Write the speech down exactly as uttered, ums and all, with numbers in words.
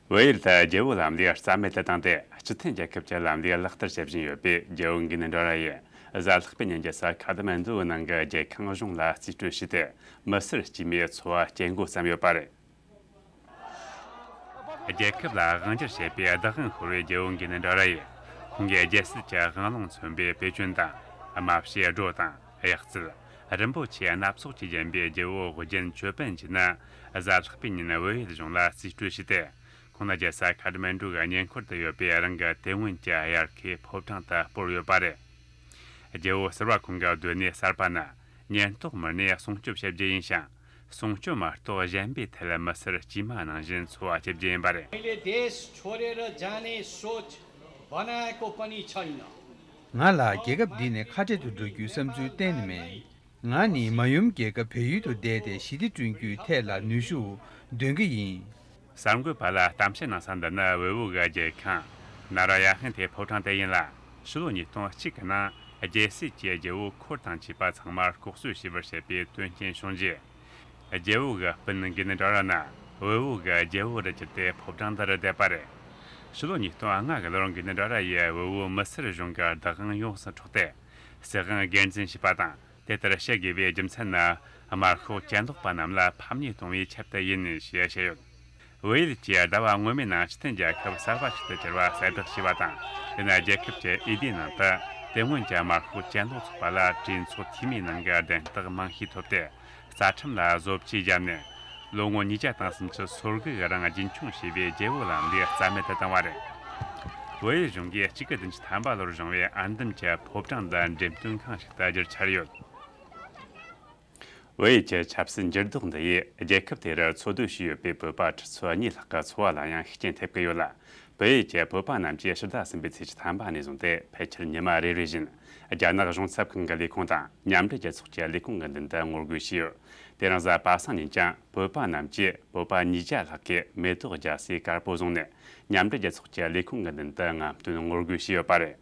བལ་ཡུལ་དུ་རྒྱལ་པོའི་ལམ་ལུགས་རྩ་མེད་དུ་བཏང་སྟེ། སྤྱི་མཐུན་རྒྱལ་ཁབ་ཀྱི་ལམ་ལུགས་ལག་བསྟར་བྱེད་བཞིན་ཡོད་པས། རྒྱལ་པོ་མགོན་ནོ་ཌོ་ར་ཡིས་གཟའ་ལྷག་པའི་ཉིན་རྒྱལ་ས་ཁ་ཐ་མན་ཌུའི་ནང་གི་རྒྱལ་ཁང་གཞུང་ལ་རྩིས་སྤྲོད་བྱས་ཏེ། མི་སེར་དཀྱུས་མའི་འཚོ་བ་སྐྱེལ་འགོ་བརྩམས་ཡོད་པ་རེད། རྒྱལ་ཁབ་ལ་དབང་སྒྱུར་བྱེད་པའི་བདག་དབང་ཤོར་བའི་རྒྱལ་པོ་མགོན་ནོ་ཌོ་ར་ཡིས། ཁོང་གིས་རྒྱལ་སྲིད་ཀྱི་དབང་ལུང་མཚོན་པའི་བེ་ཅོན་དང་། རྨ་བྱའི་སྒྲོ་དང་། གཡག་རྩལ། རིན་པོ་ཆེའི་སྣ་ཚོགས་ཀྱིས་བརྒྱན་པའི་རྒྱལ་པོ་རྒྱན་ཅོད་པན་གྱིས་ནི། གཟའ་ལྷག་པའི་ཉིན་བལ་ཡུལ་གཞུང་ལ་རྩིས་སྤྲོད་བྱས་ཏེ། ཁོང་ནི་རྒྱལ་ས་ཁ་ཐ་མན་ཌུ་གི་ཉེ་འཁོར་དུ་ཡོད་པའི་རང་གི་དེ་སྔོན་གྱི་དབྱར་ཁའི་ཕོ་བྲང་དུ་སྤོར་ཡོད་པ་རེད། རྒྱལ་པོ་ཟུར་པ་ཁོང་གི་སྡོད་གནས་གསར་པ་ནི། ཉེན་རྟོག་མི་སྣས་སྲུང་སྐྱོབ་བྱེད་རྒྱུ་ཡིན་ཞིང་། སྲུང་སྐྱོབ་མ་གཏོགས་གཞན་པའི་ཐད་མི་སེར་དཀྱུས་མ་ནང་བཞིན་འཚོ་བ་སྐྱེལ་རྒྱུ་ཡིན་པ་རེད། मैले देश छोडेर जाने सोच बनाएको पनि छैन। ང་ལ་རྒྱལ་ཁབ་འདི་ནས་ཁ་བྲལ་དུ་འགྲོ་རྒྱུའི་བསམ་ཚུལ་གཏན་ནས་མེད། ང་ནི་མ་ཡུམ་རྒྱལ་ཁབ་བལ་ཡུལ་དུ་བསྡད་དེ་ཞི་བདེ་བསྐྲུན་རྒྱུའི་ཐད་ལ་ནུས་ཤུགས་འདོན་གྱི་ཡིན། གསར་འགོད་པ་ལ་གཏམ་བཤད་གནང་ས་འདི་ནི་ཝེ་ཝུ་གི་རྒྱལ་ཁང་ནཱ་ར་ཡ་ཧན་ཐེ་ཕོ་བྲང་དེ་ཡིན་ལ། ཕྱི་ལོ་ཉིས་སྟོང་གཅིག་གི་ནང་རྒྱལ་སྲིད་ཀྱི་རྒྱལ་པོ་འཁོར་དང་བཅས་པ་ཚང་མར་ལྐོག་གསོད་བྱས་པར་བཤད་པའི་དོན་རྐྱེན་བྱུང་རྗེས། རྒྱལ་པོ་གི་སྤུན་མགོན་ནོ་ཌོ་ར་ནི་ཝེ་ཝུ་གི་རྒྱལ་པོ་རུ་གྱུར་ཏེ་ཕོ་བྲང་འདི་རུ་བསྡད་པ་རེད། ཕྱི་ལོ་ཉིས་སྟོང་ལྔ་གི་ལོར་མགོན་ནོ་ཌོ་ར་ཡིས་ཝེ་ཝུ་མི་སེར་གཞུང་གི་བདག་དབང་ཡོངས་སུ་འཕྲོག་སྟེ། སྲིད་དབང་སྒེར་འཛིན་བྱས་པ་དང་། དེ་ལྟར་བྱེད་དགོས་པའི་རྒྱུ་མཚན་ནི། དམར་ཤོག་གྱེན་ལོག་པ་རྣམས་ལ་ཕམ་ཉེས་གཏོང་བའི་ཆེད་དུ་ཡིན་ཞེས་བཤད་ཡོད། བལ་ཡུལ་གྱི་ཟླ་བ་སྔོན་མའི་ནང་སྤྱི་མཐུན་རྒྱལ་ཁབ་གསར་པ་ཞིག་ཏུ་གྱུར་བ་གསལ་བསྒྲགས་བྱས་པ་དང་། དེ་ནི་རྒྱལ་ཁབ་ཀྱི་འོས་བསྡུའི་ནང་དུ་དེ་སྔོན་གྱི་དམར་ཤོག་གྱེན་ལོག་ཚོགས་པ་ལ་གྲོས་ཚོགས་འཐུས་མིའི་ནང་གི་གདན་རྟགས་མང་ཤོས་ཐོབ་སྟེ། རྩ་ཁྲིམས་ལ་བཟོ་བཅོས་བརྒྱབ་ནས། ལོ་ངོ་ཉིས་བརྒྱ་དང་སུམ་ཅུ་སོ་དགུ་གི་རིང་རྒྱུན་འཁྱོངས་བྱས་པའི་རྒྱལ་པོའི་ལམ་ལུགས་རྩ་མེད་དུ་བཏང་བ་རེད། བལ་ཡུལ་གཞུང་གིས་གཅིག་དགུ་བདུན་ཅུ་ཐམ་པ་ལོར་བྱུང་བའི་ཨར་འདམ་གྱི་ཕོ་བྲང་འདི་འགྲེམས་སྟོན་ཁང་ཞིག་ཏུ་བསྒྱུར་འཆར་ཡོད། བལ་ཡུལ་གྱི་ཆབ་སྲིད་འགྱུར་ལྡོག་འདི་ཡིས་རྒྱལ་ཁབ་དེར་འཚོ་སྡོད་བྱས་ཡོད་པའི་བོད་པ་ཁྲི་ཚོ་གཉིས་ལྷག་གི་འཚོ་བ་ལ་ཡང་ཤུགས་རྐྱེན་ཐེབས་ཀྱི་ཡོད་ལ། བལ་ཡུལ་གྱི་བོད་པ་རྣམས་ཀྱིས་ཕྱི་ཟླ་གསུམ་པའི་ཚེས་བཅུ་ཐམ་པ་ནས་བཟུང་སྟེ་ཕལ་ཆེར་ཉི་མ་རེ་རེ་བཞིན། རྒྱ་ནག་གཞུང་ཚབ་ཁང་གི་ལས་ཁུངས་དང་མཉམ་འབྲེལ་རྒྱལ་ཚོགས་ཀྱི་ལས་ཁུངས་ཀྱི་མདུན་དུ་ངོ་རྒོལ་བྱས་ཡོད། དེ་རིང་གཟའ་པ་སངས་ཉིན་ཀྱང་བོད་པ་རྣམས་ཀྱིས་བོད་པ་ཉིས་བརྒྱ་ལྷག་གིས་མེ་ཏོག་རྒྱ་སེ་དཀར་པོ་བཟུང་ནས་མཉམ་འབྲེལ་རྒྱལ་ཚོགས་ཀྱི་ལས་ཁུངས་ཀྱི་མདུན་དུ་རྔམ་སྟོན་ངོ་རྒོལ་བྱས་ཡོད་པ་རེད།